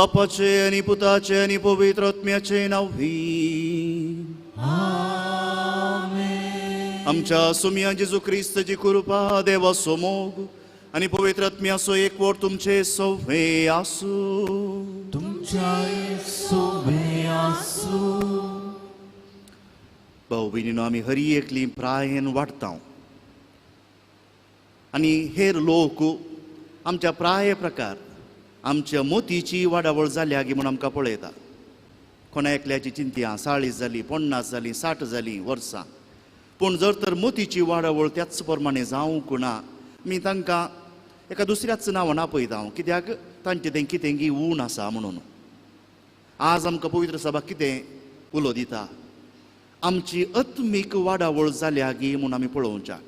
बापाचे आनी पुताचे आनी पवित्र आत्म्याचे नांवी. आमच्या सुमया जेजू क्रिस्ताची कृपा, देवाचो मोग आनी पवित्र आत्म्याचो एकवट तुमचे सवे आसूं. तुमच्या सोबे आसूं. भाऊ भयणीनो, आमी हरी एकली प्रायेन वाडटा आनी हेर लोक आमच्या प्राय प्रकार आमच्या मोतीची वाडावळ जाल्या गी म्हूण आमकां पळयता. कोणा एकल्याची चिंतया 40 जाली, 50 जाली, 60 जाली वर्सां, पूण जर तर मोतीची वाडावळ त्याच प्रमाणे जावंक ना, मी तांकां एका दुसऱ्याच नांवान आपयता हांव, कित्याक तांचें तें कितें गी ऊण आसा म्हणून. आज आमकां पवित्र सभा कितें उलो दिता, आमची आत्मीक वाडावळ जाल्या गी म्हूण आमी पळोवच्याक.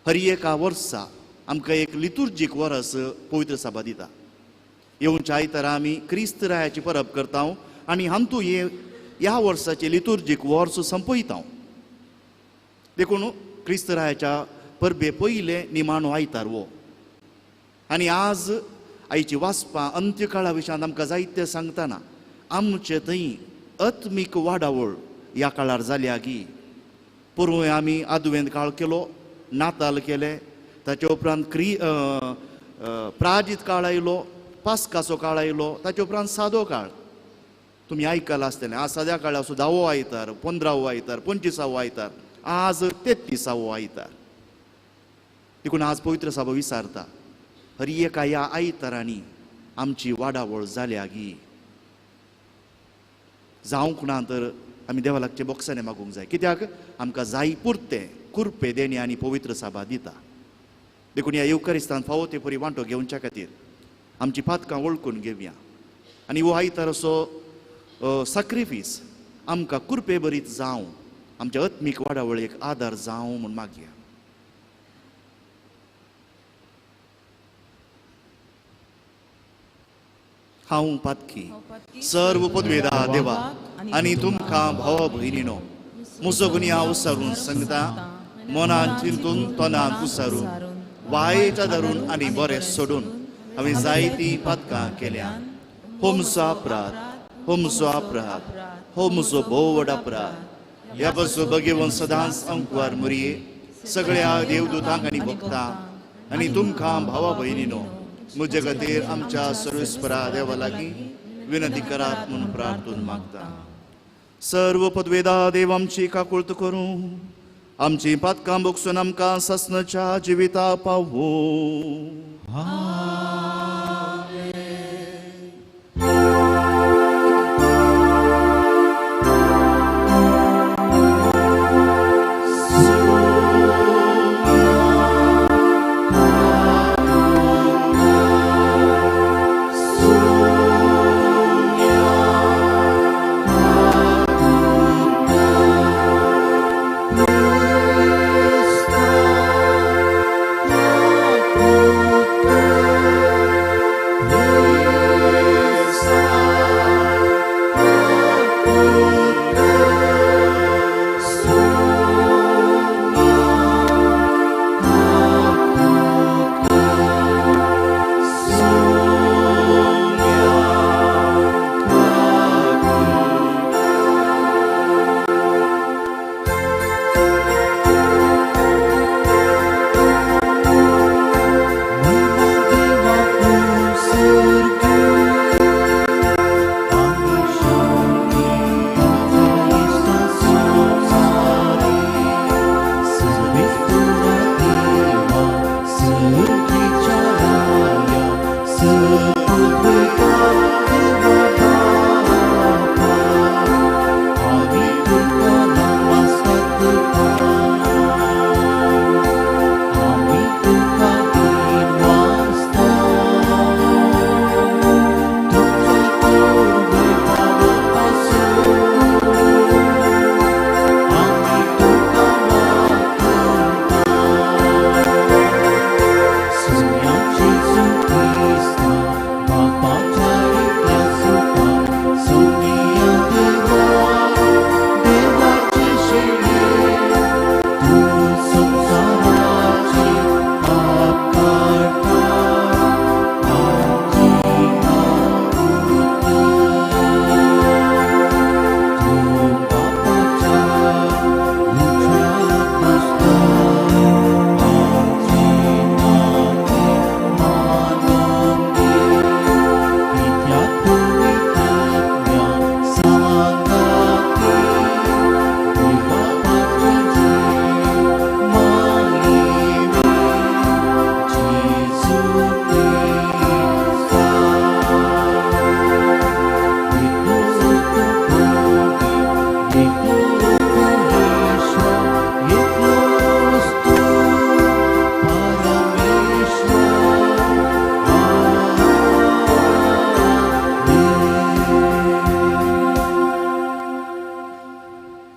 हर एका वर्सा आमकां एक लितुर्जीक वरस पवित्र सभा दिता. येवच्या आयतारा आमी क्रिस्त रायाची परब करता आनी हांतू हे ह्या वर्साचे लितुर्जीक वर्स संपयता. देखून क्रिस्त रायाच्या परबे पयले निमाणो आयतार हो. आनी आज आयची वाचपां अंत्यकाळा विशयांत आमकां जायते सांगतना आमचे थंय आत्मीक वाडावळ ह्या काळार जाल्या गी. पोरूं आमी आदवेंत काळ केलो, नाताल केले, ताचे उपरांत प्राजीत काळ आयलो, पास्काचो काळ आयलो, ताचे उपरांत सादो काळ. तुमी आयकलां आसतलें, आज साद्या काळाचो 10वो आयतार, 15वो आयतार, 25वो आयतार, आज 33वो आयतार. देखून आज पवित्र सभा विचारता, हर एका ह्या आयतारांनी आमची वाडावळ जाल्या गी. जावंक ना तर आमी देवा लागचे बोक्सांनी मागूंक जाय, कित्याक आमकां जाय पुरतें कुरपे देणे आनी पवित्र सभा दिता. देखून ह्या येवकारिस्तान फावो ते परी वांटो घेवच्या खातीर आमची पातकां वळखून घेवया आनी हो आयतार असो साक्रिफीस आमकां कुरपे बरीत जावं, आमच्या आत्मीक वाडावळीक आदार जावं म्हूण मागया. हांव पातकी सर्व पदवेदा देवा आनी तुमकां भाव भयणीनो म्हजो गुन्यांव उसारून सांगता, मनान चिंतून तोंडान उसारून वायट धरून आनी बरें सोडून हांवें जायतीं पातकां केल्या. हो म्हजो अपराध, हो म्हजो अपराध, हो म्हजो भोव व्हड अपराध. ह्या पासून भगेवन सदांच अंकवार मुरये सगळ्या देवदूतांक आनी भक्तांक आनी तुमकां भावा भयणीनो म्हजे खातीर आमच्या सर्वेस्परा देवा लागीं विनंती करात म्हूण प्रार्थून मागता. सर्व पदवेदा देव आमची काकुळत करूं, आमची पातकां भोगसून आमकां सासणाच्या जिविता पावूं. Christ.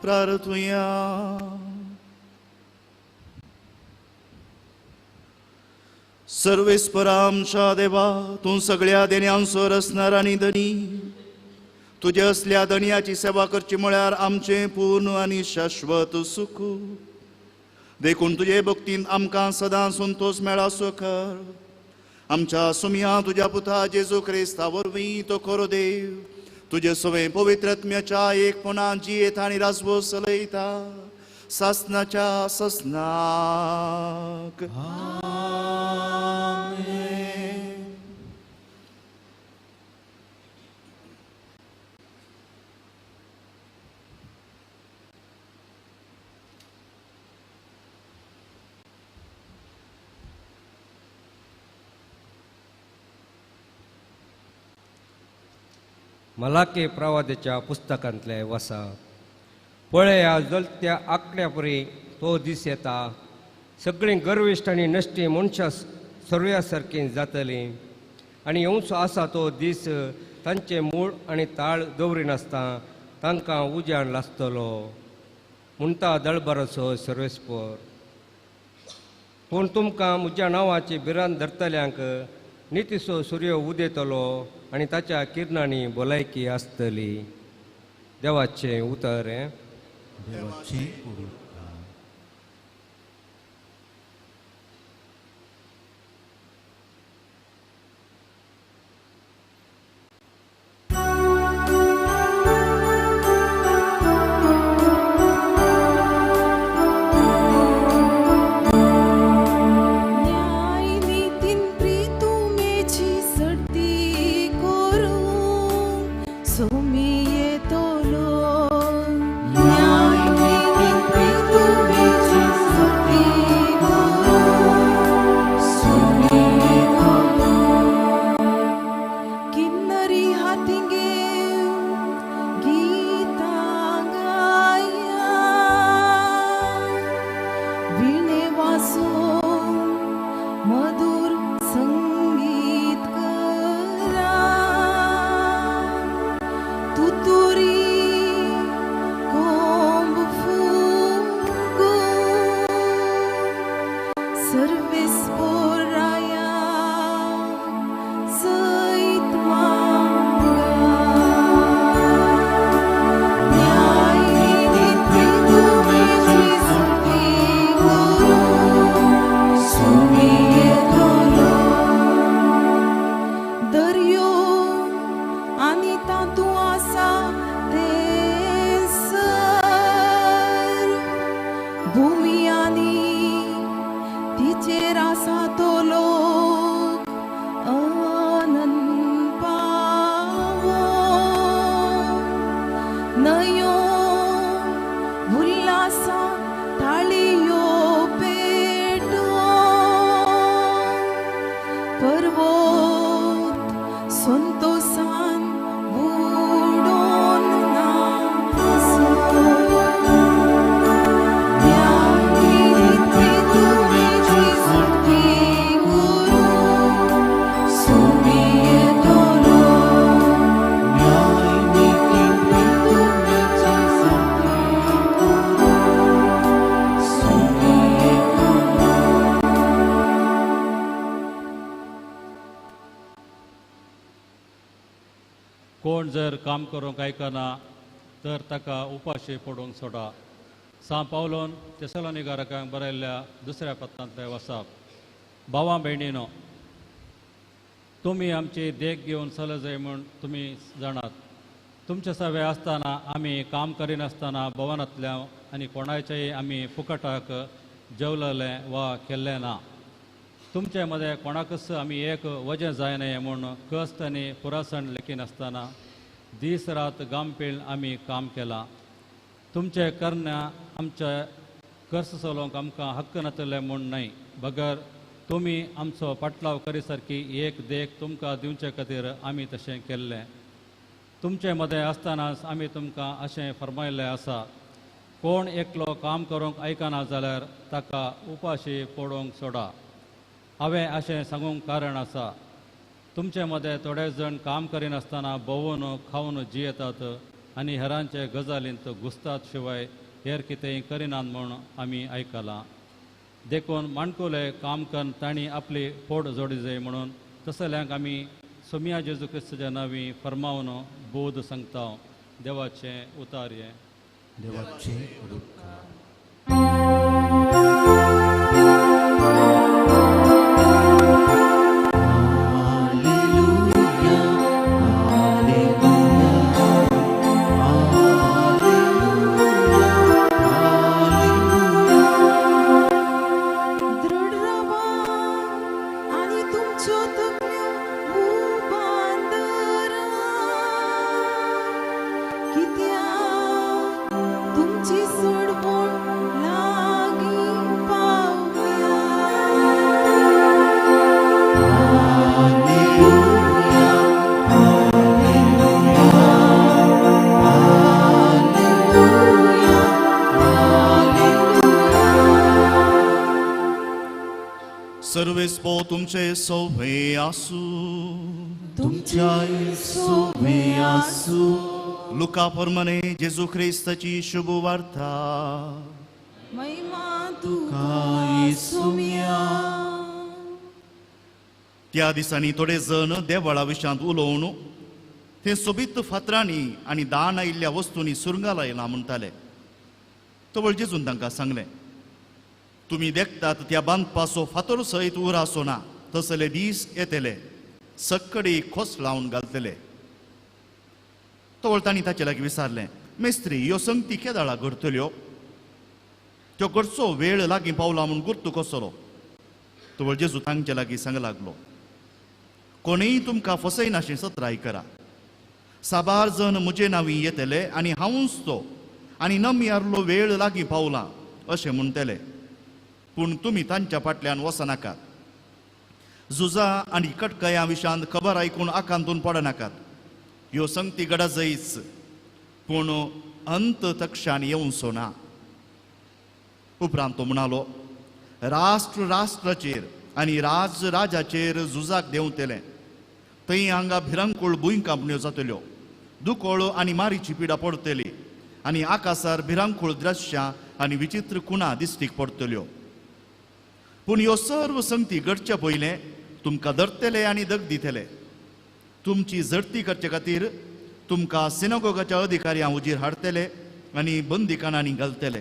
प्रार्थुया. सर्वेस्परा आमच्या देवा, तूं सगळ्या देण्यांचो रचणार आनी धनी, तुज्या असल्या धनयाची सेवा करची म्हळ्यार आमचें पूर्ण आनी शाश्वत सुख. देखून तुजे भक्तीन आमकां सदां संतोश मेळासो कर. आमच्या सुमया तुज्या पुता जेजू क्रिस्ता वरवीं तो खरो देव तुजे सवें पवित्रत्म्याच्या एकपणान जियेता आनी राजवो चलयता सासनाच्या सासनाक. मलाके प्रवादाच्या पुस्तकांतले वसा. पळया जलत्या आंकड्यापरी तो दीस येता, सगळीं गर्विश्ट आनी नश्टी मनशां सर्व्या सारकीं जातलीं आनी येवचो आसा तो दीस तांचें मूळ आनी ताळ दवरिनासतना तांकां उज्यान लासतलो म्हणटा दळबराचो सर्वेस्पर. पूण तुमकां म्हज्या नांवाची भिरांत धरतल्यांक नितीचो सूर्य उदेतलो आनी ताच्या किरणांनी भलायकी आसतली. देवाचें उतर हें. देवाचें उतर. कोण जर काम करूंक आयकना तर ताका उपाशी पडूंक सोडा. सां पावलोन तेसलोनिकारांक बरयल्ल्या दुसऱ्या पत्रांतलें वसाप. भावां भयणीनो, तुमी आमची देख घेवन चलजाय म्हूण तुमी जाणात. तुमचे सवे आसतना आमी काम करिनासतना भवनांतल्या आनी कोणाचेय आमी फुकटाक जेवलें वा केल्लें ना. तुमचे मदें कोणाकच आमी एक वजें जायना म्हूण कश्ट आनी पुरासण लेखिनासतना दीस रात गांपीळ आमी काम केलां. तुमचे करण्या आमचे कर्स चलोवंक आमकां हक्क नातले म्हूण न्हय, बगर तुमी आमचो पाटलाव करी सारकी एक देख तुमकां दिवचे खातीर आमी तशें केल्लें. तुमचे मदें आसतनाच आमी तुमकां अशें फर्मायल्लें आसा, कोण एकलो काम करूंक आयकना जाल्यार ताका उपाशी पडोवंक सोडा. हांवें अशें सांगूंक कारण आसा, तुमचे मदें थोडे जाण काम करिनासतना भोंवून खावन जियेतात आनी हेरांचे गजालींत घुसतात शिवाय हेर कितेंय करिनात म्हूण आमी आयकलां. देखून माणकुले काम करून तांणी आपली पोट जोडी जाय म्हणून तसल्यांक आमी सोमिया जेजू क्रिस्तच्या नांवी फर्मावन बोध सांगता. देवाचें उतार हें. देवाचे उपकार. सर्वेस्पो तुमचे सोवे आसू. तुमच्याय सोवे आसू. लुका प्रमाणे जेजू ख्रिस्ताची शुभ वार्ता. महिमा तुका सुम्या. त्या दिसांनी थोडे जण देवळा विशांत उलोवन ते सोबीत फातरांनी आनी दान आयिल्ल्या वस्तूंनी सुरंगा लायला म्हणटाले. तवळ जेजून तांकां सांगलें, तुमी देखतात त्या बांदपाचो फातर सयत उरासो ना, तसले दीस येतले सक्कडी खोस लावन घालतले. तवळ तांणी ताचे लागीं विचारलें, मेस्त्री, ह्यो संगती केदाळा घडटल्यो? त्यो घडचो वेळ लागीं पावला म्हूण गुर्तू कसलो? तवळ जेजू तांचे लागीं सांग लागलो, कोणीय तुमकां फसयनाशें सत्राय करा. साबार जण म्हजे नांवी येतले आनी हांवूच तो आनी नमयारलो वेळ लागीं पावला अशें म्हणटले. पूण तुमी तांच्या फाटल्यान वचनाकात. झुजा आनी कटकया विशांत खबर आयकून आकांतून पडनाकात. ह्यो संगती घडा जायच, पूण अंत तक्षान येवचो ना. उपरांत तो म्हणालो, राष्ट्र राष्ट्राचेर आनी राज राजाचेर झुजाक देंवतलें. थंय हांगा भिरांकूळ भुंयकांपण्यो जातल्यो, दुकोळ आनी मारीची पिडा पडटली आनी आकासार भिरांकूळ दृश्यां आनी विचित्र खुणा दिश्टीक पडटल्यो. पूण ह्यो सर्व संगती घडचे पयलें तुमकां धरतले आनी दग दितले. तुमची झडती करचे खातीर तुमकां सिनागोगाच्या अधिकाऱ्यां हुजीर हाडटले आनी बंदीखाणांनी घालतले.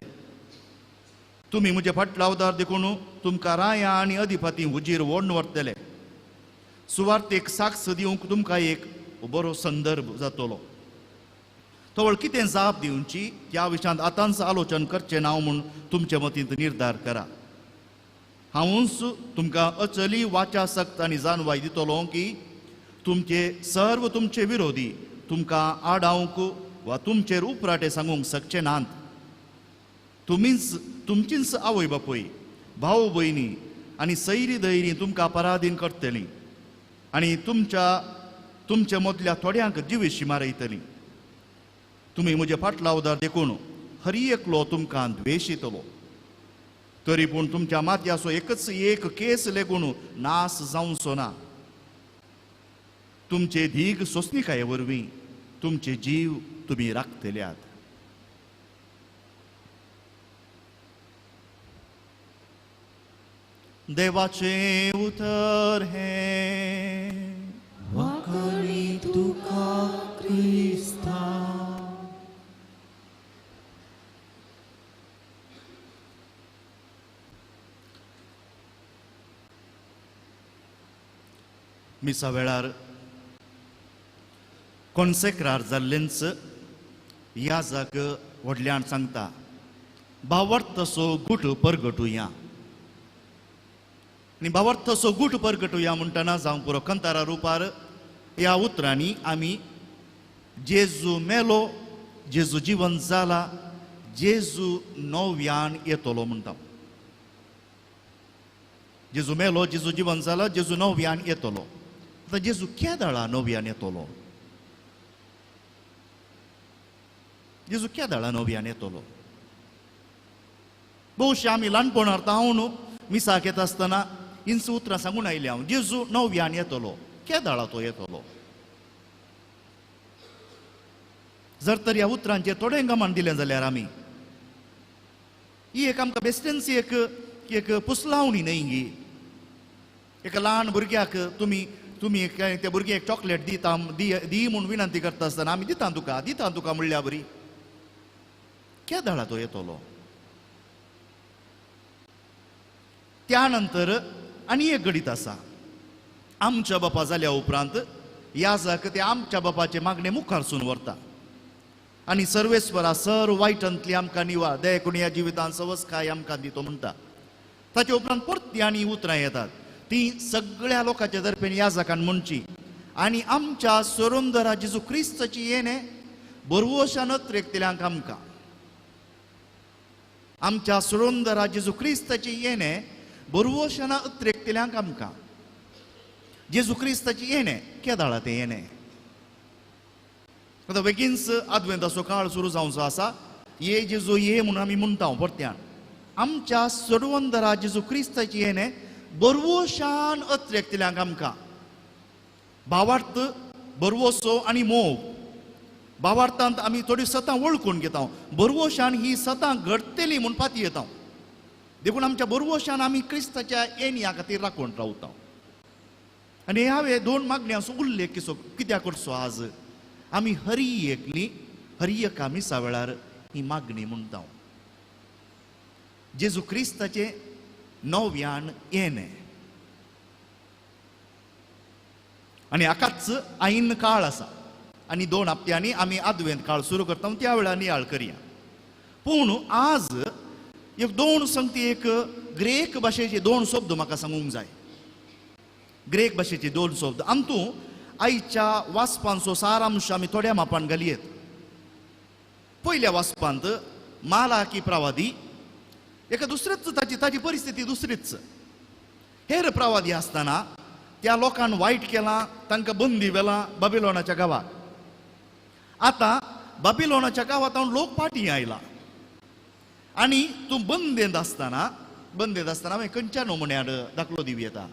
तुमी म्हजे फाटलावदार देखून तुमकां राया आनी अधिपती हुजीर ओडून व्हरतले. सुवार्थेक साक्ष दिवंक तुमकां एक बरो संदर्भ जातलो. तवळ कितें जाप दिवची त्या विशयांत आतांच आलोचन करचें ना म्हूण तुमचे मतींत निर्धार करा. हांवूच तुमकां अचली वाचा सक्त आनी जाणवाय दितलो की तुमचे सर्व तुमचे विरोधी तुमकां आडावंक वा तुमचेर उपराटे सांगूंक शकचे नात. तुमीच तुमचीच आवय बापूय, भाव भयणी आनी सैरी दैरी तुमकां पराधीन करतलीं आनी तुमच्या तुमचे मदल्या थोड्यांक जिविशी मारयतलीं. तुमी म्हजे फाटलावदार देखून हरी एकलो तुमकां द्वेशितलो. तरी पूण तुमच्या माथ्याचो एकच एक केस लेगून नास जावचो ना. तुमचे धीग सोंसणिकाये वरवीं तुमचे जीव तुमी राखतल्यात. देवाचें उतर हें. वाकडी तुका क्रिस्ता. मिसा वेळार कोन्सेक्रार जाल्लेंच याजक व्हडल्यान सांगता, भावार्थसो गुट परगटुया. आनी भावार्थसो गुट परगटुया म्हणटना जावं पुरो कंतारा रुपार ह्या उतरांनी आमी जेजू मेलो, जेजू जिवन जाला, जेजू नव्यान येतलो म्हणटा. जेजू मेलो, जेजू जिवन जाला, जेजू नव्यान येतलो. आतां जेजू केदाळा नव्यान येतलो? जेजू केदाळा नव्यान येतलो? बहुशा आमी ल्हानपणार हांव न्हू मिसाक येता आसतना इंच उतरां सांगून आयली हांव, जेजू नव्यान येतलो. केदाळा तो येतलो? जर तर ह्या उतरांचेर थोडें गमान दिलें जाल्यार आमी ही एक आमकां बेस्टेंच एक एक पुसलावणी न्हय गी. एका ल्हान भुरग्याक तुमी तुमी त्या भुरग्याक चॉकलेट दिता दी म्हूण विनंती करता आसतना आमी दिता तुका दिता तुका म्हणल्या बरी केदाळा तो येतलो. त्या नंतर आनी एक घडीत आसा, आमच्या बापा जाल्या उपरांत याजक ते आमच्या बापाचे मागणे मुखारसून व्हरता आनी सर्वेस्वरा सर वायटांतली आमकां निवा देखून ह्या जिवितान सवसकाय आमकां दितो म्हणटा. ताचे उपरांत परती आनी उतरां येतात ती सगळ्या लोकांच्या दर्पेन याजकान म्हणची आनी आमच्या सोरुंदरा जेजू क्रिस्ताची येणे बरवशान अत्रेकतल्यांक आमकां. आमच्या सोरुंदरा जेजू क्रिस्ताची येणे बरवशान अत्रेकतल्यांक आमकां. जेजू क्रिस्ताची येणे केदाळा तें येणे. आतां बेगीनच आदवेंताचो काळ सुरू जावचो आसा. ये जेजू ये म्हणून आमी म्हणटा परत्यान आमच्या सोडवंदरा जेजू क्रिस्ताची येणे बरवशान अत्रेकतल्यांक आमकां. भावार्थ बरवसो आनी मोग. भावार्थांत आमी थोडी सतां वळखून घेता, बरवशान ही सतां घडटली म्हूण पाती येता. देखून आमच्या बरवशान आमी क्रिस्ताच्या येण्या खातीर राखून रावता. आनी हांवें दोन मागण्यांचो उल्लेख किसो कित्याक करचो आज आमी हरी एकली हरी एका मिसा वेळार ही मागणी म्हणटा. जेजू क्रिस्ताचें नव्यान येणें आनी हाकाच आयन काळ आसा आनी दोन हप्त्यांनी आमी आदवेंत काळ सुरू करता त्या वेळार नियाळ करया. पूण आज एक दोन संगती एक ग्रेक भाशेचे दोन शब्द म्हाका सांगूंक जाय. ग्रेक भाशेचे दोन शब्द आमतूं आयच्या वाचपांचो सारांश आमी थोड्या मापान घालयेत. पयल्या वाचपांत मालाकी प्रवादी एका दुसरेच ताची ताची परिस्थिती दुसरीच. हेर प्रवादी आसतना त्या लोकांक वायट केलां, तांकां बंदी व्हेलां बाबिलोनाच्या गांवाक. आतां बाबिलोनाच्या गांवांत लोक फाटीं आयला आनी तूं बंदेंत आसतना बंदेंत आसतना हांवें खंयच्या नमुन्यार दाखलो दिवं येता.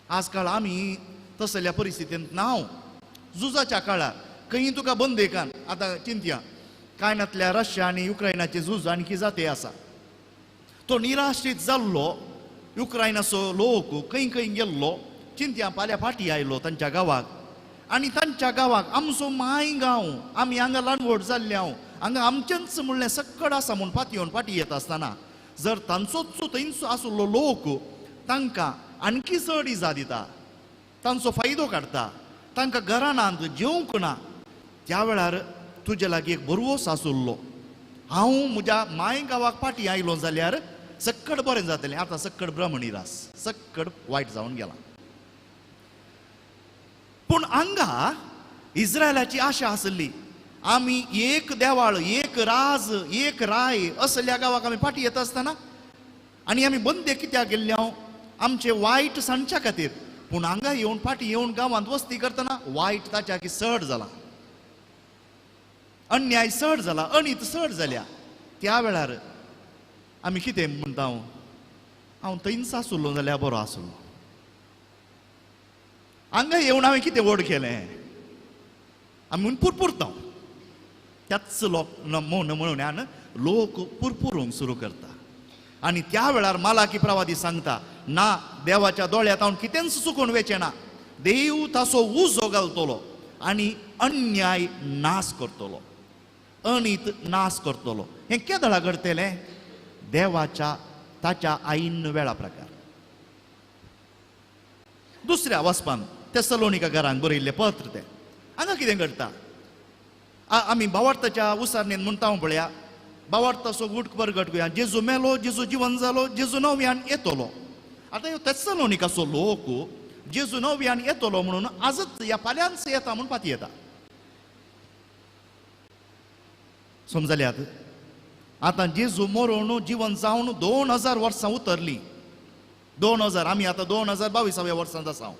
आजकाल आमी तसल्या परिस्थितींत ना. झुजाच्या काळार खंय तुका बंदेकान आतां चिंतया कांय नातल्या रशिया आनी युक्रेनाचें झूज आणखी जाते आसा. तो निराश्रीत जाल्लो युक्रेनाचो लोक खंय खंय गेल्लो चिंतया फाल्यां फाटीं आयलो तांच्या गांवाक आनी तांच्या गांवाक आमचो माय गांव आमी हांगा ल्हान व्हड जाल्ले हांव हांगा आमचेंच म्हणलें सक्कड आसा म्हूण फाटी येवन फाटीं येता आसतना जर तांचोच थंयचो आसलो लोक तांकां आणखी चड इजा दिता, तांचो फायदो काडटा, तांकां घरानांत जेवंक ना. त्या वेळार तुजे लागीं एक बरवस आसुल्लो हांव म्हज्या माय गांवाक फाटीं आयलो जाल्यार सक्कड बरें जातलें. आतां सक्कड ब्रह्मणी रास सक्कड वायट जावन गेला. पूण हांगा इस्रायलाची आशा आसली आमी एक देवाळ एक राज एक राय असल्या गांवाक आमी फाटीं येता आसतना आनी आमी बंदे कित्याक गेल्ले हांव आमचे वायट सांगच्या खातीर. पूण हांगा येवन फाटीं येवन गांवांत वस्ती करतना वायट ताच्या की चड जाला, अन्याय चड जाला, अनीत चड जाल्या. त्या वेळार आमी कितें म्हणटा हांव थंयच आसलो जाल्यार बरो आसलो. हांगा येवन हांवें कितें व्हड केलें आमी म्हूण पुरपुरता. त्याच लोक म्हूण म्हणून लोक पुरपुरूंक सुरू करता आनी त्या वेळार मालाकी प्रवादी सांगता ना देवाच्या दोळ्यांत हांव कितेंच चुकोवन वेचें ना, देव ताचो उजो घालतलो आनी अन्याय नाश करतलो, अनीत नाश करतलो. हें केदळा घडटलें? देवाच्या ताच्या आईन वेळा प्रकार. दुसऱ्या वाचपान तेसलोनिका घरान बरयल्लें पत्र तें हांगा कितें घडटा आमी भावार्थाच्या उसारणेन म्हणटा पळया भावार्थाचो गुट परगट करुया. जेजू मेलो, जेजू जिवन जालो, जेजू नव्यान येतलो. आतां ह्यो तेसलोनिकाचो लोक जेजू नव्यान येतलो म्हणून आजच ह्या फाल्यांच येता म्हूण पाती येता. समजल्यात? आतां जेजू मरोवन जिवन जावन 2000 वर्सां उतरलीं. 2000 आमी आतां 2022व्या वर्सांत आसा.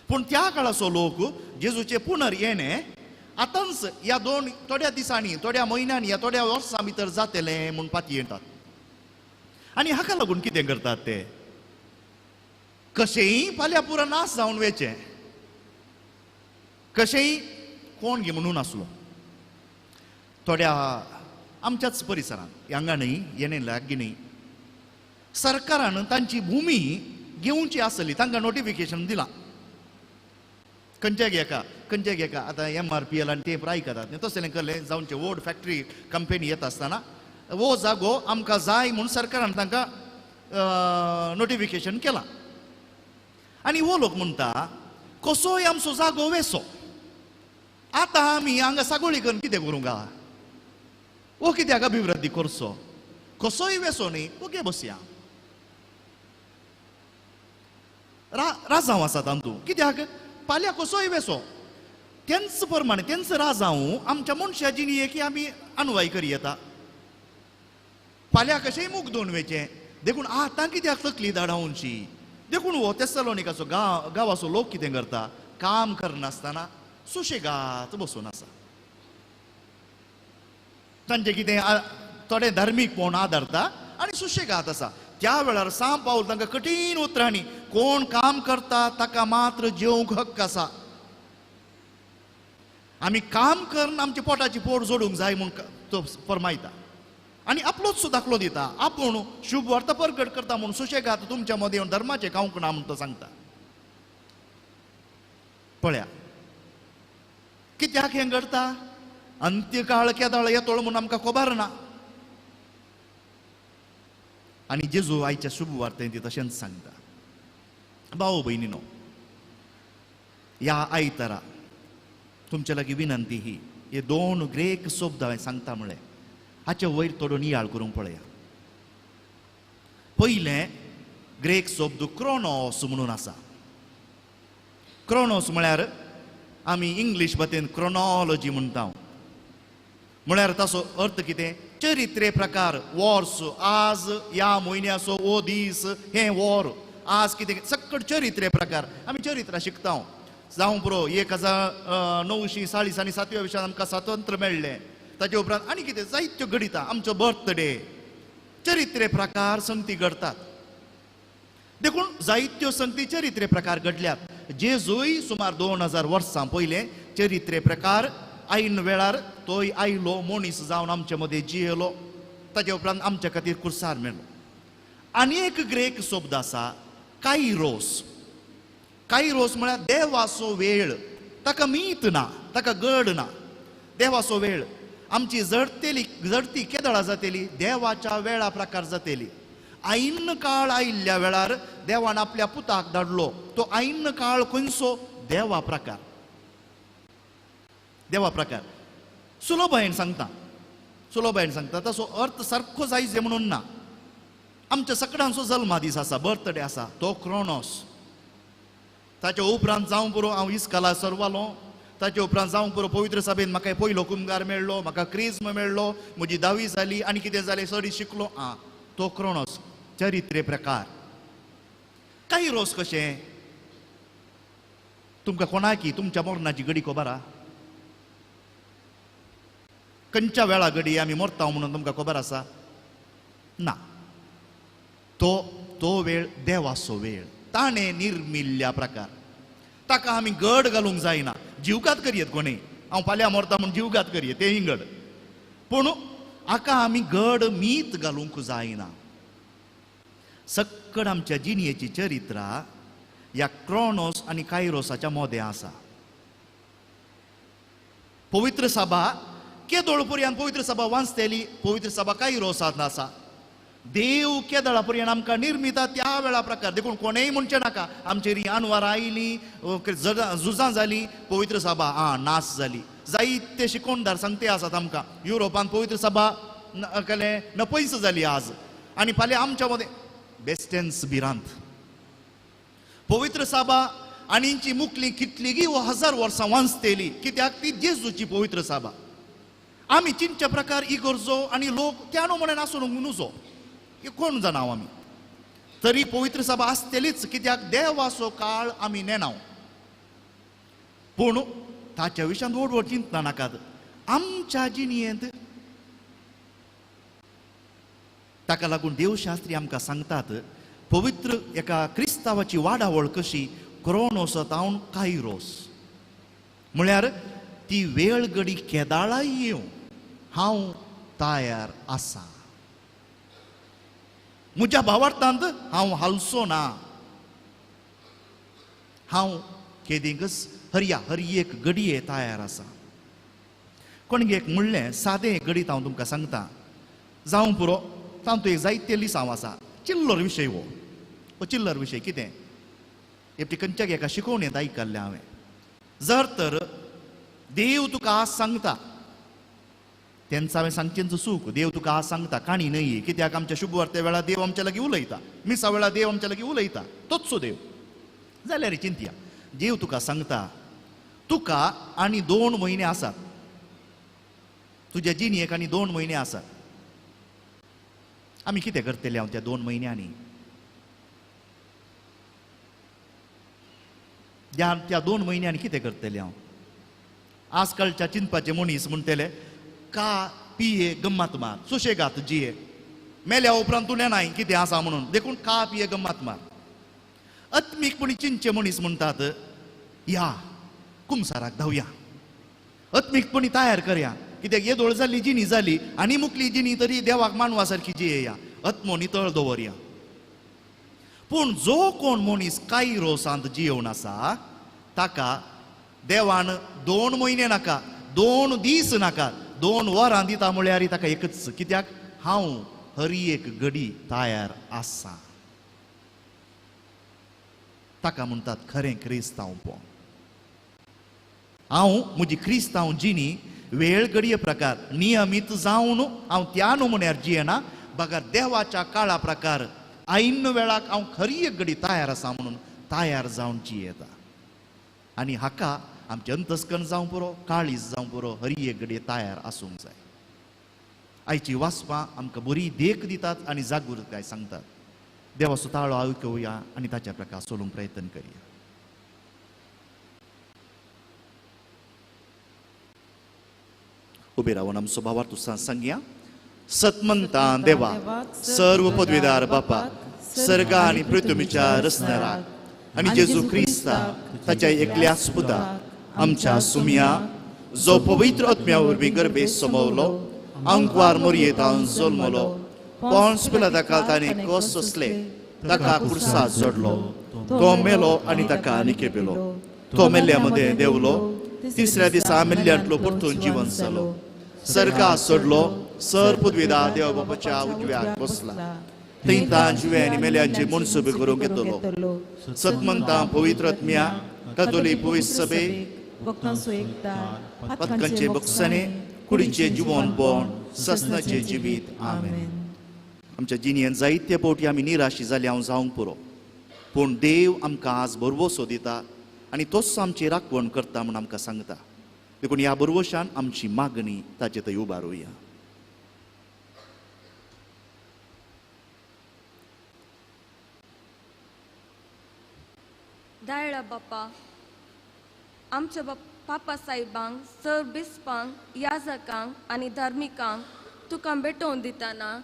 पूण त्या काळाचो लोक जेजूचे पुनर येणें आतांच ह्या दोन थोड्या दिसांनी थोड्या म्हयन्यांनी ह्या थोड्या वर्सां भितर जातलें म्हूण पाती येतात. आनी हाका लागून कितें करतात ते कशेंय फाल्यां पुरो नाश जावन वेचें, कशेंय कोण गे म्हणून आसलो. थोड्या आमच्याच परिसरांत हांगा न्हय येणे लागीं न्हय सरकारान तांची भुमी घेवची आसली, तांकां नोटिफिकेशन दिलां खंयच्या घेका खंयच्या घेका. आतां MRPL आनी ते आयकतात न्ही, तसलें करलें जावचें व्हड फॅक्टरी कंपनी येता आसतना हो जागो आमकां जाय म्हूण सरकारान तांकां नोटिफिकेशन केलां. आनी हो लोक म्हणटा कसोय आमचो जागो वेसो, आतां आमी हांगा सागोळी करून कितें करूंक गा, हो कित्याक अभिवृद्धी करचो, कसोय वेसो न्ही ओके बसया. राजांव आसा तातूंत कित्याक पाल्या कसोय वेसो तेंच प्रमाणे तेंच राजांव आमच्या मनशा जिणेक आमी अनवाय करी येता, फाल्यां कशेंय मुख दोन वेचें. देखून आतां कित्याक तकली धाडावची, देखून हो तेसलोनिकाचो गांवाचो लोक कितें करता, काम करनासतना सुशेगात बसून आसा. तांचें कितें थोडें धार्मीकपण आदारता आनी सुशेगात आसा. त्या वेळार सांव पावल तांकां कठीण उतरांनी कोण काम करता ताका मात्र जेवंक हक्क आसा, आमी काम करून आमच्या पोटाची पोट जोडूंक जाय म्हूण तो फरमायता आनी आपलोच दाखलो दिता. आपूण शुभ वार्ता परगट करता म्हूण सुशेगात तुमच्या मदें येवन धर्माचें खावंक ना म्हूण तो सांगता. पळया कित्याक हें घडता, अंत्यकाळ केदाळ येतलो म्हूण आमकां खबर ना. आनी जेजू आयच्या शुभ वार्तेंत तशेंच सांगता. भाव भयणीनो, ह्या आयतारा तुमच्या लागीं विनंती ही, हे दोन ग्रेक शब्द हांवें सांगता म्हळें हाचे वयर थोडो नियाळ करूंक पळया. पयलें ग्रेक शब्द क्रोनोस म्हणून आसा. क्रोनोस म्हळ्यार आमी इंग्लीश भाशेन क्रोनॉलॉजी म्हणटा, म्हळ्यार ताचो अर्थ कितें, चरित्रे प्रकार, वर्स, आज ह्या म्हयन्याचो ओ दीस, हें वर, आज कितें सक्कड चरित्रे प्रकार आमी चरित्रां शिकता. जावं पुरो 1940 आनी 7व्या विशान आमकां स्वातंत्र्य मेळ्ळें, ताचे उपरांत आनी कितें जायत्यो घडिता, आमचो बर्थडे, चरित्रे प्रकार संगती घडतात. देखून जायत्यो संगती चरित्रे प्रकार घडल्यात. जेजूय सुमार 2000 वर्सां पयलें चरित्रे प्रकार ऐन वेळार तोय आयलो, मनीस जावन आमचे मदें जियेलो, ताचे उपरांत आमच्या खातीर कुर्सार मेलो. आनी एक ग्रेक शब्द आसा कायरोस. कायरोस म्हळ्यार देवाचो वेळ, ताका मीत ना, ताका गड ना, देवाचो वेळ. आमची जडतेली जडती केदळा जातेली, देवाच्या वेळा प्रकार जातेली. ऐन काळ आयिल्ल्या वेळार देवान आपल्या पुताक धाडलो, तो ऐन काळ खंयचो, देवा प्रकार, देवा प्रकार. सुलभायेन सांगता, सुलभायेन सांगता, ताचो अर्थ सारको जायचे म्हणून ना. आमच्या सगळ्यांचो जल्मा दीस आसा, बर्थडे आसा, तो क्रोनोस. ताच्या उपरांत जावं पुरो हांव इस्काला सरवालो, ताचे उपरांत जावं पुरो पवित्र सभेन म्हाका पयलो कुमगार मेळ्ळो, म्हाका क्रिज्म मेळ्ळो, म्हजी दावी जाली आनी कितें जालें सरी शिकलो. आं, तो क्रोनोस, चरित्रे प्रकार. कायरोस कशें तुमकां कोणाकी तुमच्या मरणाची घडी खबर आसा, खंयच्या वेळा घडी आमी मरता म्हणून तुमकां खबर आसा ना. तो तो वेळ देवाचो वेळ, ताणें निर्मिल्ल्या प्रकार, ताका आमी गड घालूंक जायना. जीवघात करयेत कोणी, हांव फाल्यां मरता म्हूण जीवघात करयेत तेंय गड, पूण हाका आमी गड मीत घालूंक जायना. सक्कड आमच्या जिणयेची चरित्रां ह्या क्रोनोस आनी कायरोसाच्या मोदें आसा. पवित्र सभा केदोळ पर्यंत पवित्र सभा वाचतली, पवित्र सभा कायरोसांत आसा. देव केदळा पर्यंत आमकां निर्मिता त्या वेळा प्रकार. देखून कोणेय म्हणचें नाका आमचेर ही आनवार आयली, झुजां जाली, पवित्र सभा आं नाश जाली. जायते शिकोणदार सांगते आसात आमकां युरोपांत पवित्र सभा केलें नपयस जाली आज, आनी फाल्यां आमच्या मदें बेस्टेन्स भिरांत. पवित्र सभा आनीची मुकली कितलीगी 1000 वर्सां वाचतली, कित्याक ती जेजूची पवित्र सभा. आमी चिंतच्या प्रकार इगर्जो आनी लोक त्यानो म्हणून आसून नुजो कोण जाणा आमी, तरी पवित्र सभा आसतलीच, कित्याक देवाचो काळ आमी नेणाव. पूण ताच्या विशयांत व्हड व्हड चिंतना नाकात आमच्या जिणेंत. ताका लागून देवशास्त्री आमकां सांगतात पवित्र एका क्रिस्तांवाची वाडावळ कशी, क्रोनोस तावन कायरोस, म्हळ्यार ती वेळ घडी केदाळाय येवं, हांव तयार आसा, म्हज्या भावार्थांत हांव हालचो ना, हांव केदींकच हरया हर एक घडये तयार आसा. कोणगे एक म्हणलें सादें घडीत हांव तुमकां सांगता, जावं पुरो तातूंत एक जायते लिसांव आसा. चिल्लर विशय हो, हो चिल्लर विशय कितें एकटी खंयच्या एका शिकोवणेंत आयकल्लें हांवें. जर तर देव तुका आज सांगता, तेंच हांवें सांगचेंच चूक, देव तुका आज सांगता काणी न्हय, कित्याक आमच्या शुभवार्ते वेळार देव आमच्या लागीं उलयता, मिसा वेळार देव आमच्या लागीं उलयता, तोच देव. जाल्यार चिंतया, देव तुका सांगता तुका आनी 2 म्हयने आसात, तुज्या जिणेक आनी 2 म्हयने आसात. आमी कितें करतले हांव त्या 2 म्हयन्यांनी? त्या 2 म्हयन्यांनी कितें करतले हांव? आजकालच्या चिंतपाचे मनीस म्हणटले का पिये गम्मात मार, सुशेगात जिये, मेल्या उपरांत तूं नेणाय कितें आसा म्हणून, देखून का पिये गम्मात मार. आत्मीकपणी चिंतचे मनीस म्हणटात या कुमसाराक धांवया, आत्मीकपणी तयार करया, कित्याक येदोळ जाल्ली जिणी जाली आनी मुकली जिणी तरी देवाक मानवा सारकी जियेया, आत्मो नितळ दवरया. पूण जो कोण मनीस कांय रोसांत जियेवन आसा ताका देवान 2 म्हयने नाका, 2 दीस नाका, 2 वरां दिता म्हळ्यार ताका एकच, कित्याक हांव हर एक घडी तयार आसा. ताका म्हणटात खरें क्रिस्तांवपण. हांव म्हजी क्रिस्तांव जिणी वेळ घडये प्रकार नियमीत जावन हांव त्या नमुन्यार जियेना, बगर देवाच्या काळा प्रकार ऐन वेळाक हांव खरी एक घडी तयार आसा म्हणून तयार जावन जियेता. आनी हाका आमचें अंतस्कर्ण जावं पुरो, काळीज जावं पुरो, हरी एक घडये तयार आसूंक जाय. आयची वाचपां आमकां बरी देख दितात आनी जागृताय सांगतात. देवाचो ताळो आयकुया आनी ताच्या प्रकार चलूंक प्रयत्न करया. उबे रावन आमचो भावार्थ सांगया. सतमंता देवा, सर्व पदवीदार बापा, सर्गा आनी पृथ्वीच्या रचणाराक आनी जेजू क्रिस्ता ताच्या एकल्या पुता आमच्या सुमया, जो पवित्र आत्म्या वरवीं गर्भे समवलो, आंकवार मोरयेंत जल्मलो, पोंस पिलाता ताणें कस सोंसले, ताका कुर्सा जोडलो, तो मेलो आनी ताका निकेपेलो, तो मेल्ल्या मदें देंवलो, तिसऱ्या दिसा मेल्ल्यांतलो परतून जिवन जालो, सर्गा सोडलो, सर पदवीदा देव बापाच्या उजव्याक बसला, थंय तां जिवे आनी मेल्यांचे मनसुबे करूंक येतलो. सतमंता पवित्र आत्म्या, कथोलीक पवित्र सभे, पतकांचे बक्षाने, कुडीचे जिवनपण, ससनाचे जिवीत. आमेन. आमच्या जिणेंत जायते फावटी आमी निराशी जाली हांव जावंक पुरो, पूण देव आमकां आज भरवसो दिता आनी तोच आमची राखवण करता म्हूण आमकां सांगता. देखून ह्या भरवशान आमची मागणी ताचे थंय उबारुया. दायळा बापा, आमच्या पापा साहेबांक, सर बिस्पांक, याजकांक आनी धार्मिकांक तुका भेटोवन दितना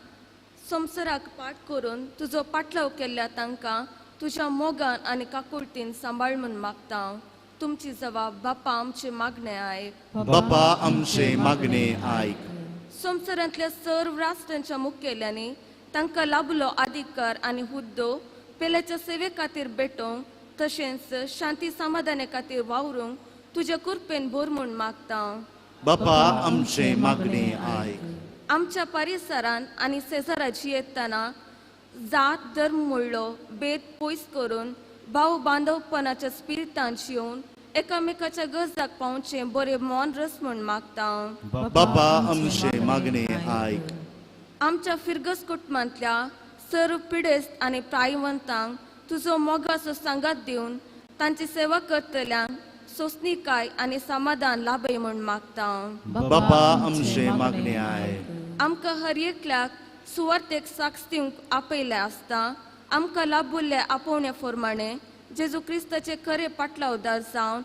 संवसाराक पाठ करून तुजो पाटलाव केल्ल्या तांकां तुज्या मोगान आनी काकुळटीन सांबाळ म्हूण मागता. तुमची जबाब बापा आमचे मागणे आयक. बापा आमचे मागणे आयक. संवसारांतल्या सर्व राष्ट्रांच्या मुखेल्यांनी तांकां लाभलो अधिकार आनी हुद्दो पेल्याच्या सेवे खातीर भेटोवंक तशेंच शांती समाधाना खातीर वावरूंक तुज्या कृपेन भर म्हूण मागता. बापा आमचे मागणे आयक. आमच्या परिसरान आनी शेजाराची येतना जात धर्म म्हणलो भेद पयस करून भाव बांदवपणाच्या स्पिरिटान येवन एकामेकाच्या गरजाक पावचें बरें मन रस म्हूण मागता. बापा आमचे मागणे आयक. आमच्या फिरगस कुटुंबांतल्या सर्व पिडेस्त आनी प्रायवंतांक तुजो मोगाचो सांगात दिवन तांची सेवा करतल्यांक सोंसणीकाय आनी समाधान लाभय म्हूण मागता. बापा आमचे मागणे आयक. आमकां हर एकल्याक सुवार्तेक साक्ष दिवंक आपयलें आसता. आमकां लाभुल्ल्या आपोवण्या प्रमाणे जेजू क्रिस्ताचे खरे पाटलावदार जावन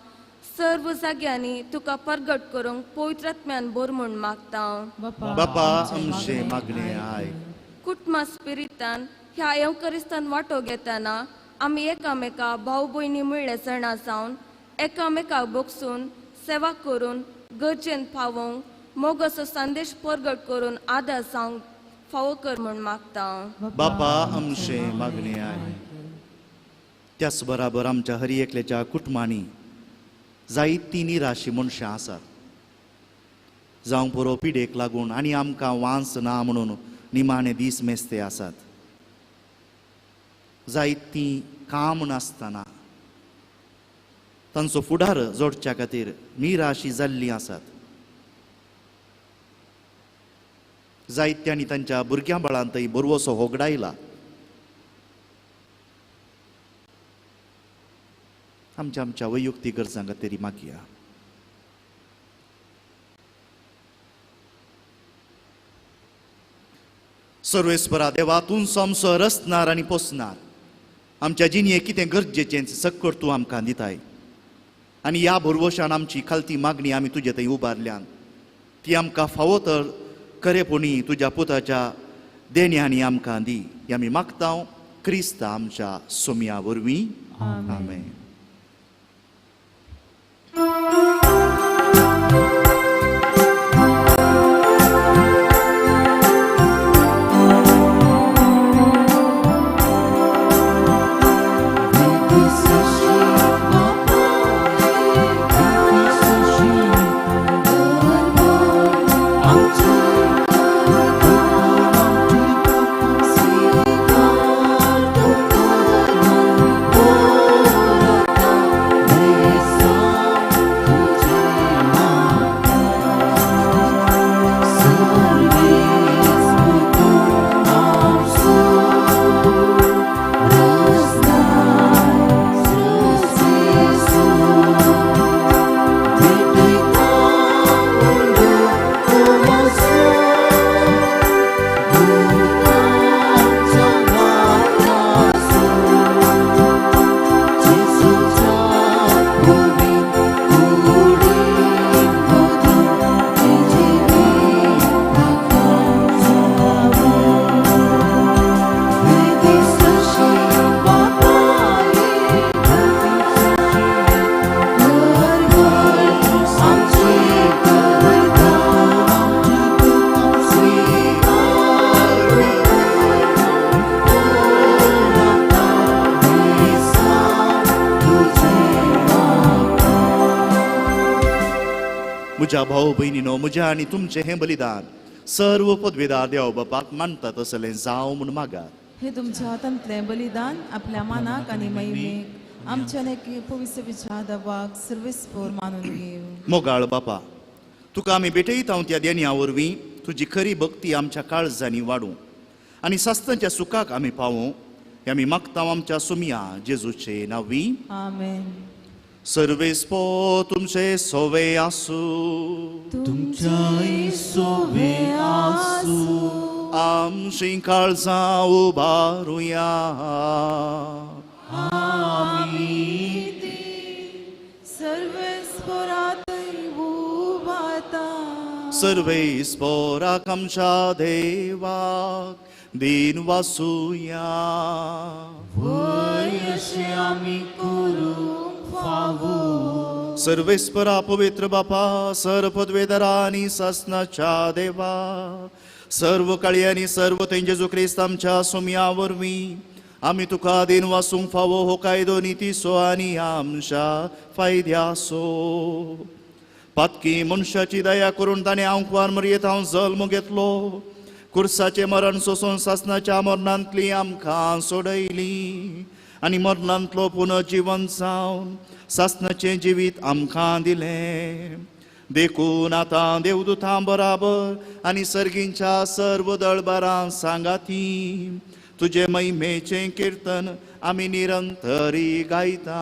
सर्व जाग्यांनी तुका परगट करूंक पवित्र आत्म्यान भर म्हूण मागता. बापा आमचे मागणे आयक. कुटुंबा स्पिरितान ह्या येवकरिस्तान वांटो घेतना आमी एकामेका भाव भयणी म्हणले जाणा जावन एकामेकाक बोगसून सेवा करून गरजेन पावोवंक मोगाचो संदेश परगट करून आदार जावंक फावो कर म्हूण मागता. बापा आमचे मागणे आयक. त्याच बराबर आमच्या हर एकल्याच्या कुटुंबांनी जायतीं निराशी मनशां आसात, जावं पुरो पिडेक लागून आनी आमकां वांस ना म्हणून निमाणे दीस मेस्ते आसात, जायतीं काम नासतना तांचो फुडार जोडच्या खातीर निराशी जाल्लीं आसात, जायत्यांनी तांच्या भुरग्यां बाळांतय बरवसो होगडायला. आमच्या आमच्या वैयक्तीक गरजां खातीर मागया. सर्वेस्परा देवा, तूं आमचो रचणार आनी पोसणार, आमच्या जिणेक कितें गरजेचें सक्कड तूं आमकां दिताय आनी ह्या भरवशान आमची खालती मागणी आमी तुजे थंय उबारल्यान ती आमकां फावो तर खरेपणी तुज्या पुताच्या देण्यांनी आमकां दी. हे आमी मागता क्रिस्ता आमच्या सोम्या वरवीं. आमेन. म्हज्या भाव भयणीनो, म्हज्या आनी तुमचें हें बलिदान सर्व पदवेदार देव बापाक मानता तसलें जावं म्हूण मागात. हे तुमच्या हातांतलें बलिदान आपल्या मानाक आनी महिमेक आमच्या पवित्र विचार दवाक सर्वेस्पोर मानून घेव. मोगाळ बापा, तुका आमी भेटयता त्या देण्या वरवीं तुजी खरी भक्ती आमच्या काळजांनी वाडूं आनी सास्तांच्या सुखाक आमी पावूं. हे आमी मागता आमच्या सुमया जेजूचे नांवी. आमेन. सर्वेस्पो तुमचे सोवे आसूं, तुमच्याय सोवे आसूं. आमची काळजां उबारुया. आमी ती सर्वेस्पोरातय उबारता. सर्वेस्पोराक आमच्या देवाक दिन वासुया. वय अशें आमी करूंक फावो. सर्वेस्परा पवित्र बापा, सर्व पदवेदारा आनी सासनाच्या देवा, सर्व काळी आनी सर्व थंय जेजू क्रिस्त आमच्या सोम्या वरवीं आमी तुका दिन वासूंक फावो हो कायदो नितीचो आनी आमच्या फायद्याचो. पातकी मनशाची दया करून ताणें आंकवार मरयेत हांव जल्म घेतलो, कुर्साचें मरण सोसून सासनाच्या मरणांतली आमकां सोडयली आनी मरणांतलो पुनर्जीवन जावन सासनाचें जिवीत आमकां दिलें. देखून आतां देवदूतां बराबर आनी सर्गींच्या सर्व दळबारां सांगाती तुजे महिमेचें किर्तन आमी निरंतरी गायता.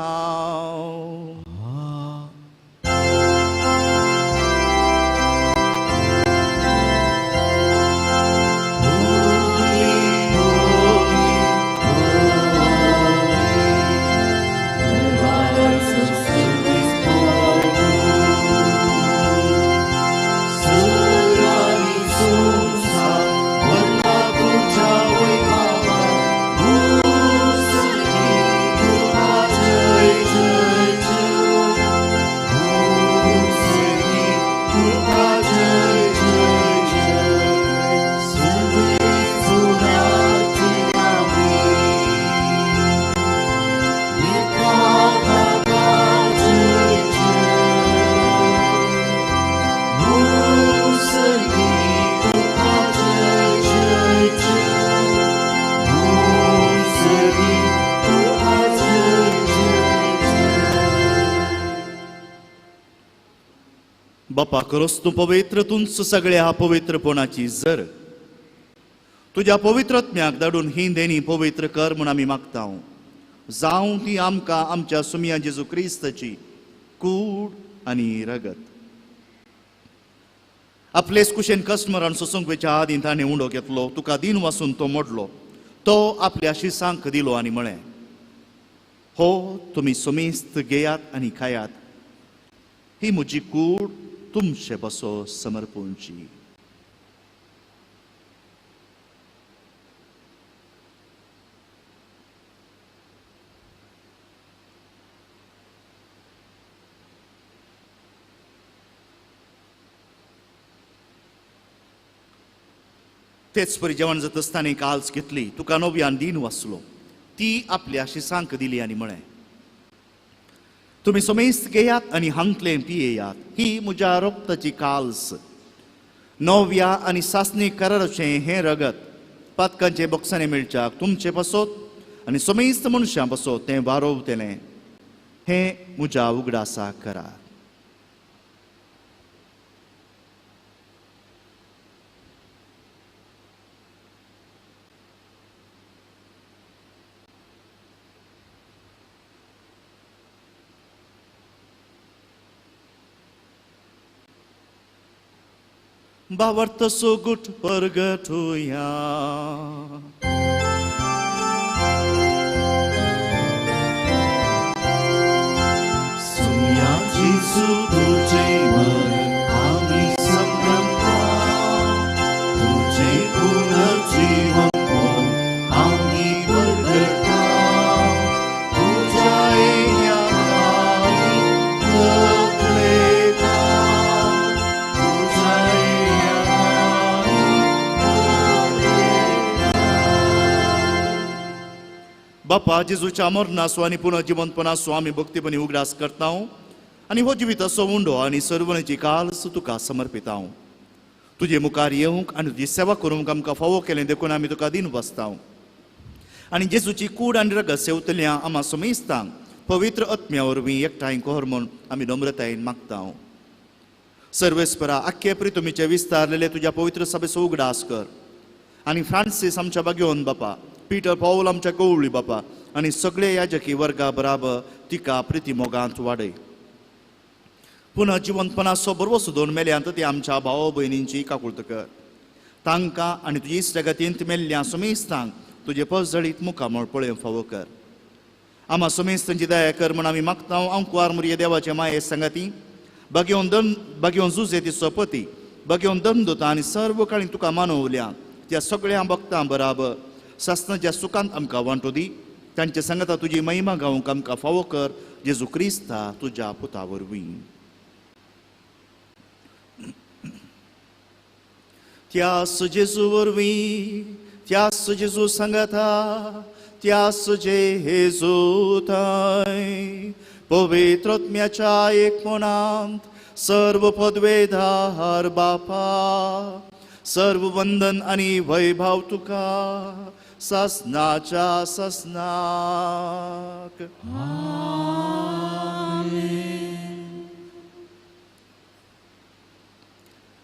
Jai Jai. बापा खरोच तूं पवित्र, तूंच सगळ्या पवित्रपणाची जर. तुज्या पवित्रत्म्याक धाडून ही देणी पवित्र कर म्हूण आमी मागता. जावं ती आमकां आमच्या सुमया जेजू क्रिस्ताची कूड आनी रगत. आपलेच कुशेन कस्टमरान सोसूंक वेच्या आदीं ताणें उंडो घेतलो, तुका दिन वासून तो मोडलो, तो आपल्या शिसांक दिलो आनी म्हळें, हो तुमी सुमेस्त घेयात आनी खायात, ही म्हजी कूड तुमचे बसो समर्पूंची. तेच परी जेवण जाता आसतना काल्स घेतली, तुका नव्यान दिन वाचलो, ती आपल्या शिसांक दिली आनी म्हळें, तुमी समेस्त घेयात आनी हांतलें पियेयात, ही म्हज्या रक्ताची काल्स, नव्या आनी सासणी कराराचें हें रगत पातकांचे बक्षांनी मेळच्याक तुमचे पासत आनी समेस्त मनशां पासत तें वारोवतलें, हें म्हज्या उगडासा करात. भावार्थ सोगूट परगटुया. सुम्या जेजू तुझे मरण आमी संभ्रमता, तुझे पुनर्जीवन आमी परगटा, तुझ्या येण्याक आमी तकलेता, तुझ्या येण्याक आमी तकलेता. बापा जेजूच्या मरणाचो आनी पुनर्जिवंतपणाचो आमी भक्तीपणी उगडास करता आनी हो जिविताचो उंडो आनी सर्वणेची काल्स तुका समर्पिता. तुजे मुखार येवंक आनी तुजी सेवा करूंक आमकां फावो केलें देखून आमी तुका दिन बसता आनी जेजूची कूड आनी रगत सेवतल्या आमा समेस्तांक पवित्र आत्म्या वरवीं एकठांय कर म्हूण आमी नम्रतायेन मागता. सर्वेस्परा आख्खे प्रितुमीचे विस्तारलेले तुज्या पवित्र सभेचो उगडास कर आनी फ्रांसीस आमच्या बागेवन बापा, पीटर पावल आमच्या गवळी बापा आनी सगळे याजकी वर्गा बराबर तिका प्रिती मोगांत वाडय. पुनः जिवंतपणाचो बरवसो दोन मेल्यांत ती आमच्या भाव भयणींची काकुळत कर, तांकां आनी तुजी इश्टागतींत मेल्ल्या समेस्तांक तुजे पसजळीत मुखामळ पळोवंक फावो कर. आमा समेस्तांची दया कर म्हूण आमी मागता. आंकवार मुरये देवाचे माये सांगाती बागेवन दन बागेवन जुजे तिचो पती बागेवन दंदुता आनी सर्व काळी तुका मानवल्या त्या सगळ्या भक्तां बराबर सासनाच्या सुखांत आमकां वांटो दी. तांचे सांगाता तुजी महिमा गावंक आमकां फावो कर, जेजू क्रिस्ता तुज्या पुता वरवीं. त्यास जेजू वरवीं, त्यास जेजू सांगाता, त्यास जेजू थांय पवित्र आत्म्याच्या एकपणांत सर्व पदवेधार बापा, सर्व वंदन आनी वैभव तुका सासनाच्या सासनाक.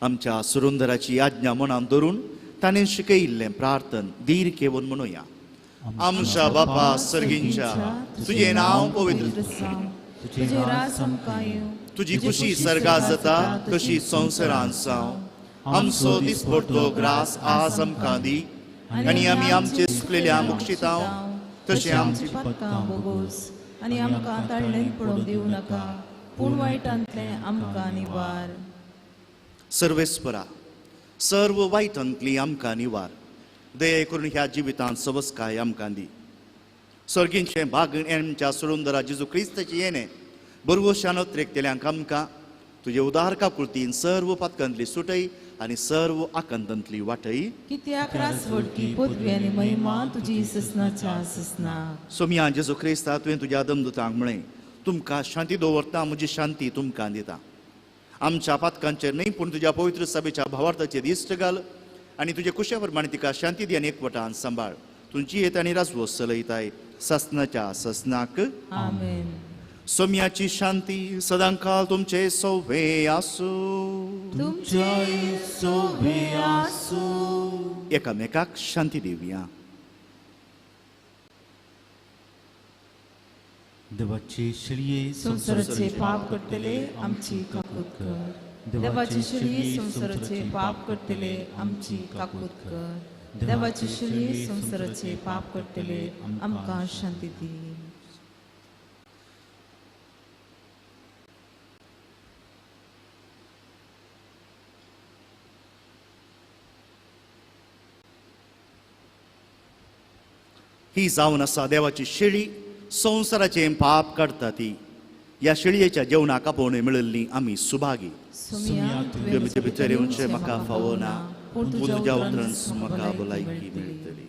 आमच्या सुरुंदराची आज्ञा मनान धरून ताणें शिकयिल्लें प्रार्थन धीर घेवन म्हणुया. आमच्या बापा सर्गींच्या, तुजें नांव पवित्र, तुजें राज आमकां येवं, तुजी खुशी सर्गात जाता तशी संवसारांत जावं. आमचो दिसपडतो ग्रास आज आमकां दी आनी आमी आमचे चुकलेल्या मुक्षितांव तशें आमची पातकां बोगोस आनी आमकां ताळणेन पडोवंक दिवं नाका, पूण वायटांतलें आमकां निवार. सर्वेस्परा सर्व वायटांतली आमकां निवार, दया करून ह्या जिवितांत सवस्काय आमकां दी. सर्गींचें भाग आमच्या सुरुंदरा जेजू क्रिस्ताचें येणें बरवशान अत्रेकतेल्यांक आमकां तुजे उदार काकुळतीन सर्व पातकांतली सुटय आनी सर्व आकांतांतली वाटय. कित्याक रासवडकी पदवी आनी महिमा तुजी ससनाच्या ससना. सोमया जेजू क्रिस्ता, तुवें तुज्या दमदुतांक म्हळें, तुमकां शांती दवरता, म्हजी शांती तुमकां दिता. आमच्या पातकांचेर न्हय पूण तुज्या पवित्र सभेच्या भावार्थाचेर दिश्ट घाल आनी तुजे कुशा प्रमाणे तिका शांती दी आनी एकवटान सांबाळ. तुमची येत आनी राजवस चलयताय सासनाच्या ससनाक. आमेन. सोम्याची शांती सदांकाल तुमचे सोवे आसूं. तुमच्याय सोवे आसूं. एकामेकाक शांती दिवया. देवाचे शिळये संवसाराचे पाप करतले आमची काकूत कर. देवाची शिळये संवसाराचे पाप करतले आमची काकूत कर. देवाची शिळये संवसाराचे पाप करतले आमकां शांती दी. ही जावन आसा देवाची शेळी, संवसाराचें पाप काडटा ती. ह्या शेळयेच्या जेवणाक आपोवणी मेळिल्ली आमी सुभागी. तुवें भितर येवचें म्हाका फावना, पूण तुज्या उतरान म्हाका भलायकी मेळटली.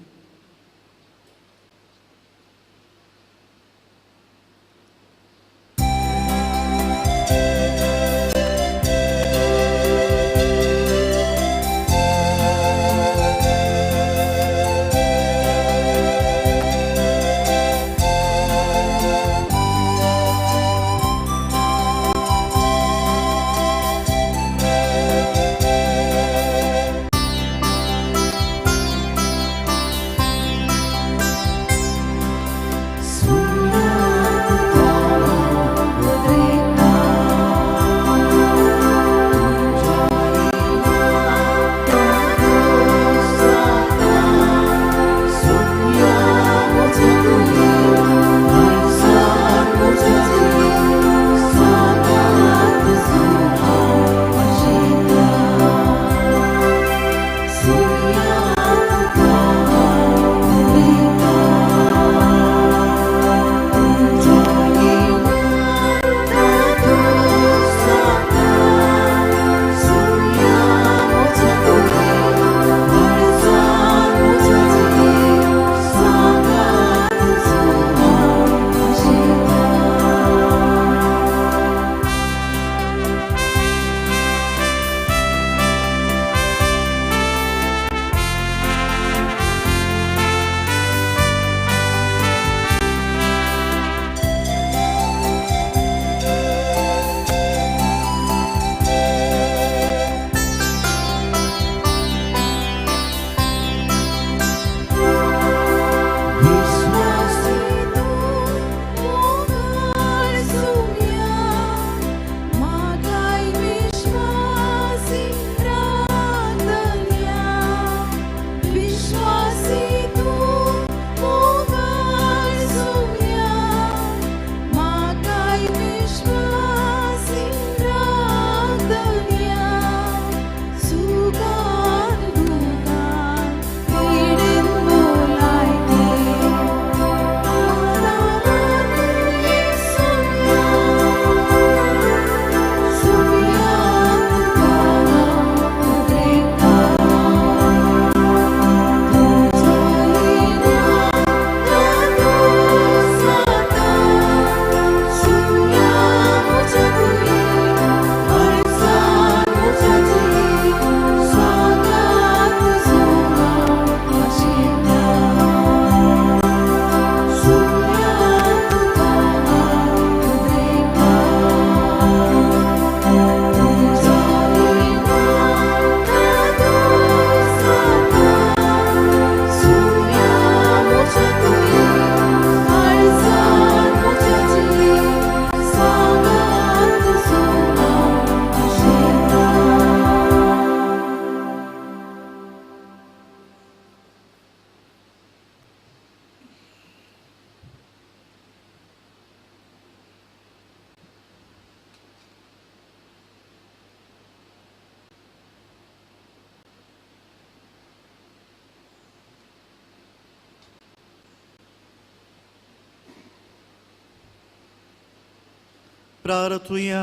प्रार्थुया.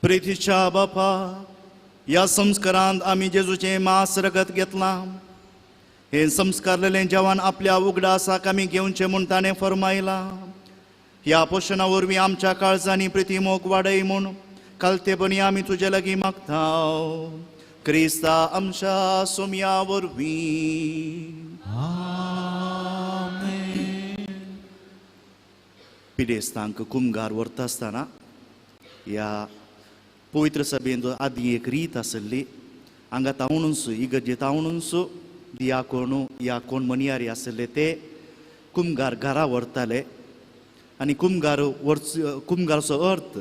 प्रितीच्या बापा, ह्या संस्कारांत आमी जेजूचें मांस रगत घेतलां. हें संस्कारलेलें जेवण आपल्या उगडासाक आमी घेवचें म्हूण ताणें फर्मायलां. ह्या पोशणा वरवीं आमच्या काळजांनी प्रिती मोग वाडय म्हूण कालतेपणी आमी तुजे लागीं मागता, क्रिस्ता आमच्या सोम्या वरवीं. पिडेस्तांक कुमगार व्हरता आसतना ह्या पवित्र सभेंत आदीं एक रीत आसली. हांगा तावणूस इगर्जे तावणूस दियाकोणू या कोण मनियारी आसले ते कुमगार घरा व्हरताले आनी कुमगार व्हरच कुमगारचो अर्थ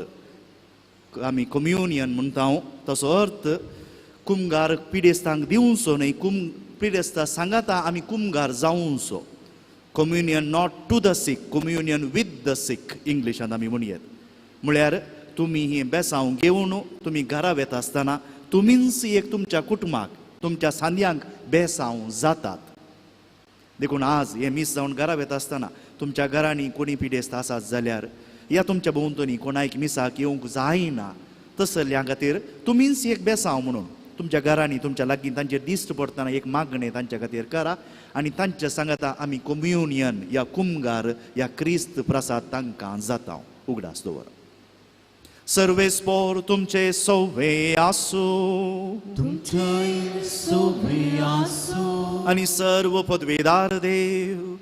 आमी कम्युनियन म्हणटा तसो अर्थ कुमगार पिडेस्तांक दिवचो न्हय, पिडेस्ता सांगाता आमी कुमगार जावचो. Communion not to the sick, communion with the sick इंग्लिशांत आमी म्हणयेत. म्हळ्यार तुमी ही बेसांव घेवन तुमी घरा वेता आसतना तुमीच एक तुमच्या कुटुंबाक तुमच्या सांद्यांक बेसांव जातात. देखून आज हें मीस जावन घरा वेता आसतना तुमच्या घरांनी कोणी पिडेस्त आसात जाल्यार या तुमच्या भोंवतणी कोणाक मिसाक येवंक जायना तसल्या खातीर तुमीच एक बेसांव म्हणून तुमच्या घरांनी तुमच्या लागीं तांचेर दिश्ट पडटना एक मागणें तांच्या खातीर करा आनी तांच्या सांगाता आमी कम्युनियन या कुमगार या क्रिस्त प्रसाद तांकां जाता. उगडास दवर. सर्वेस्पोर तुमचे सोवे आसूं, तुमचे सोवे आसूं. आनी सर्व पदवेदार देव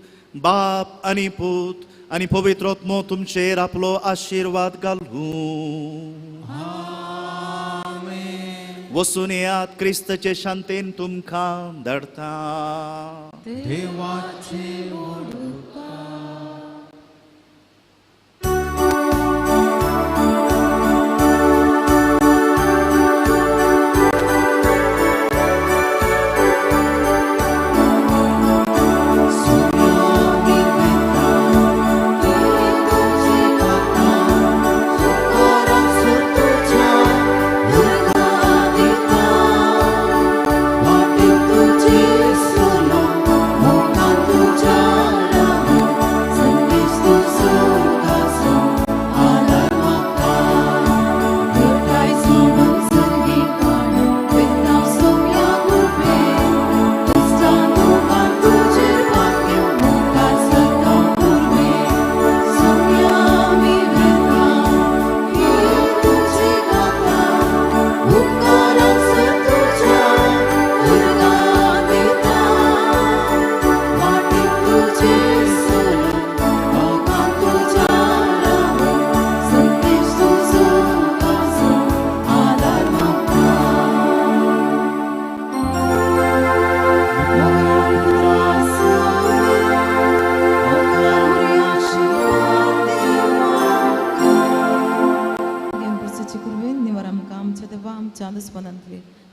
बाप आनी पूत आनी पवित्र आत्मो तुमचेर आपलो आशिर्वाद घालूं. वसून येयात, क्रिस्तचे शांतेन तुमकां धाडटा. देवाचे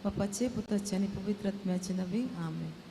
बापाचे पुताचे आनी पवित्र आत्म्याचे नांवे आमेन.